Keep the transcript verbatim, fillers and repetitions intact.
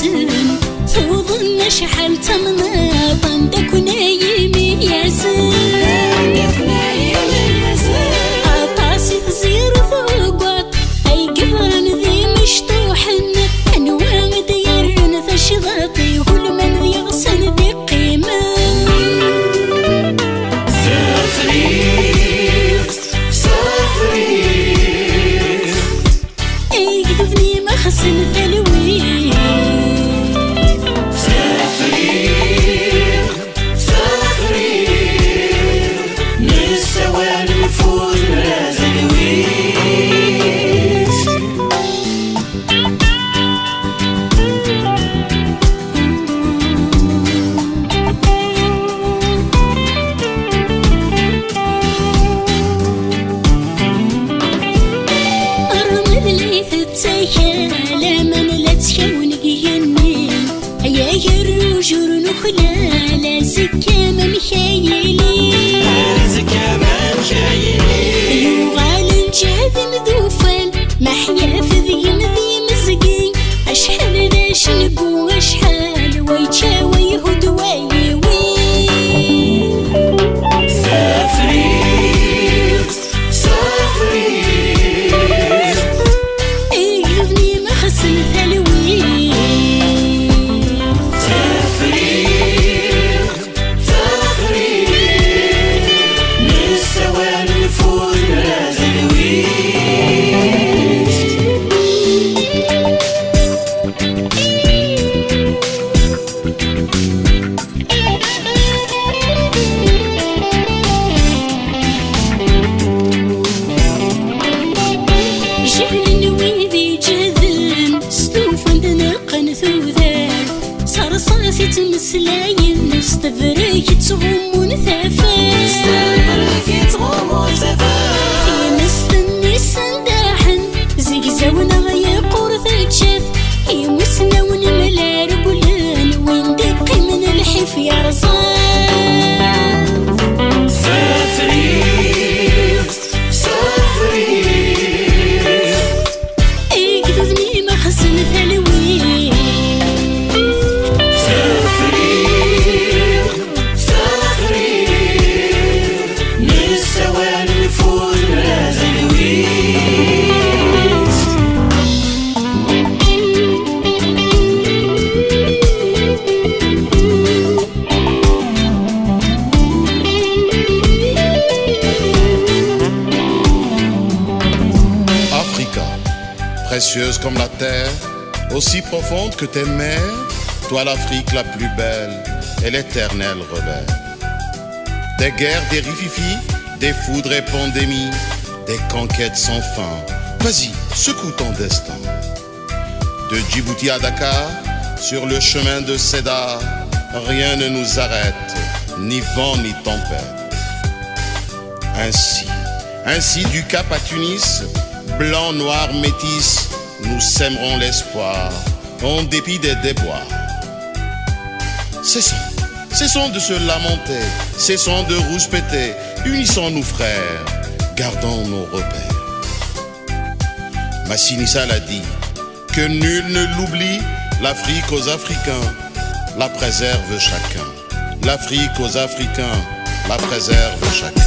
Tuḍen acḥal d tamnaḍ anda ken-ay imiyazen. Aṭas i tẓireḍ ugaṭ ay yeḍran d imecṭuḥen. Anwa i d-yerren tacḍaṭ i gulman d yeɣsan d iqqimen? Safriɣ, safriɣ. Igduden-im xsen talwit. Safriɣ, safriɣ, nessawal nfud nra talwit. Rrmel i tettak laman la ttkawen deg igenni. Ay agerruj ur nuklal, azekka-m amek ay yili? Azekka-m amek ay yili? Yuɣal lǧehd imdufal, meḥyaf deg-m d imezgi. Acḥal d acengu, acḥal wa yečča, wa ihudd, wa yiwi. Safriɣ, safriɣ. Igduden-im xsen talwit. Safriɣ, safriɣ. Nessawal nfud nra talwit. Jehlen wid iǧehden, stufan-d neqqen tudert. S rrṣas i ttmeslayen, s tebrek i ttɣummun tafat. S tebrek i ttɣummun tafat. Timest-nni sendaḥen, zegzaw neɣ yeqqur teǧǧet. Imusnawen mla rewlen, win d-iqqimen lḥif yerẓa. Safriɣ, safriɣ. Igduden-im xsen talwit. Safriɣ, safriɣ. Nessawal nfud nra talwit. Africa, précieuse comme la terre, aussi profonde que tes mers, toi l'Afrique la plus belle et l'éternel rebelle. Des guerres, des rififis, des foudres et pandémies, des conquêtes sans fin. Vas-y, secoue ton destin. De Djibouti à Dakar, sur le chemin de Sédar, rien ne nous arrête, ni vent ni tempête. Ainsi, ainsi du Cap à Tunis, blanc, noir, métis, nous sèmerons l'espoir, en dépit des déboires. Cessons, cessons de se lamenter, cessons de rouspéter, unissons-nous frères, gardons nos repères. Massinissa l'a dit, que nul ne l'oublie, l'Afrique aux Africains, la préserve chacun. L'Afrique aux Africains, la préserve chacun.